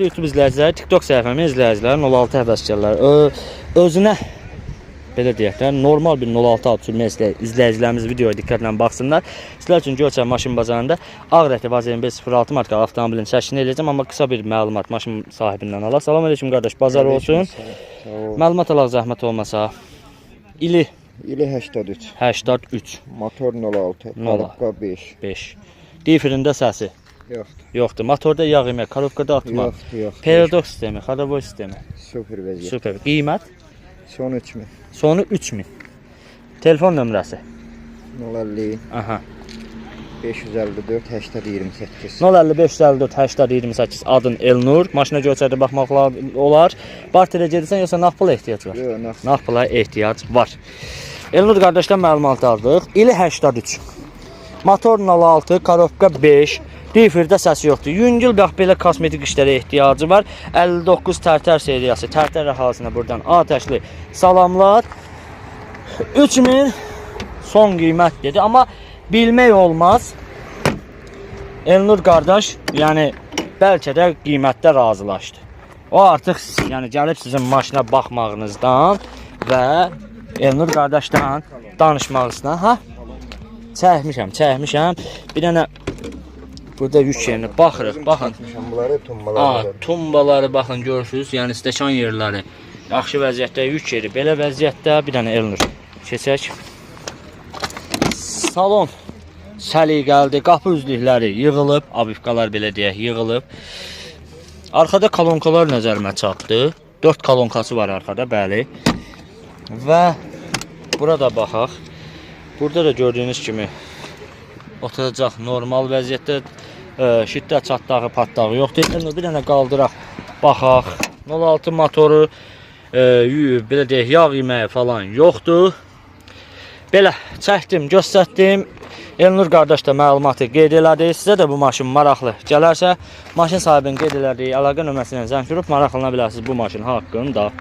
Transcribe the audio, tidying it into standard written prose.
Hörmətli YouTube izləyiciləri, TikTok səhifəmin izləyiciləri, 06 həvəskarları, özünə belə deyək də, normal bir 06 alıb sürmək istəyən izləyicilərimiz videoya diqqətlə baxsınlar. Sizlər üçün Göyçay maşın bazarında ağ rəngli Vaz 2106 markalı avtomobilin çəkilişini eləyəcəm, amma qısa bir məlumat maşın sahibindən alaq. Salam əleykum qardaş, bazar olsun. Sağ ol. Məlumat alaq zəhmət olmasa. İli İli 83, 83 motor 06, 06. korobka 5. 5. Diferində səsi Yoxdur. yoxdur. Motorda yağ yemək, korobkada atma. Yoxdur, yoxdur. Periodok sistemi, xodavoy sistemi. Super vəziyyət. Super. Qiymət Son 3000. sonu 3000. Telefon nömrəsi. 050 Aha. 554 80 28. 050 554 80 28 adın Elnur. Maşına Göyçayda baxmaq olar. Barterə gedirsən yoxsa nağd pula ehtiyac var? Yox, nağd. Nağd pula ehtiyac var. Elnur qardaşdan məlumat aldıq. İli 83. Motor 06, korobka 5. Diferdə səsi yoxdur. Yüngül bax belə kosmetik işlərə ehtiyacı var. 59 Tərtər seriyası. Tərtər əhalisinə buradan atəşli salamlar. 3000 son qiymət dedi, amma bilmək olmaz. Elnur qardaş, yəni bəlkə də qiymətdə razılaşdı. O artıq yəni gəlib sizin maşına baxmağınızdan və Elnur qardaşdan danışmağınızdan, ha? Çəkmişəm, çəkmişəm. Bir dənə burada yük yerinə baxırıq, baxın. Çəkmişəm bunları, A, tumbaları. tumbaları baxın görürsüz, yəni stəkan yerləri. Yaxşı vəziyyətdə yük yeri belə vəziyyətdə bir dənə Elnur. Keçək. Salon səliqəlidir. Qapı üzlükləri yığılıb, abifkalar belə deyək, yığılıb. Arxada kolonkalar nəzərimə çatdı. 4 kolonkası var arxada, bəli. Və burada baxaq. Burada da gördüyünüz kimi oturacaq normal vəziyyətdə şiddət çatdağı, patlağı yoxdur. Elnur, bir dənə qaldıraq, baxaq. 06 motoru, belə deyək, yağ yeməyi falan yoxdur. Belə çəkdim, göstərdim. Elnur qardaş da məlumatı qeyd elədi. Sizə də bu maşın maraqlı gələrsə, maşın sahibinin qeyd elədiyi əlaqə nömrəsi ilə zəng vurub maraqlana bilərsiniz bu maşın haqqında.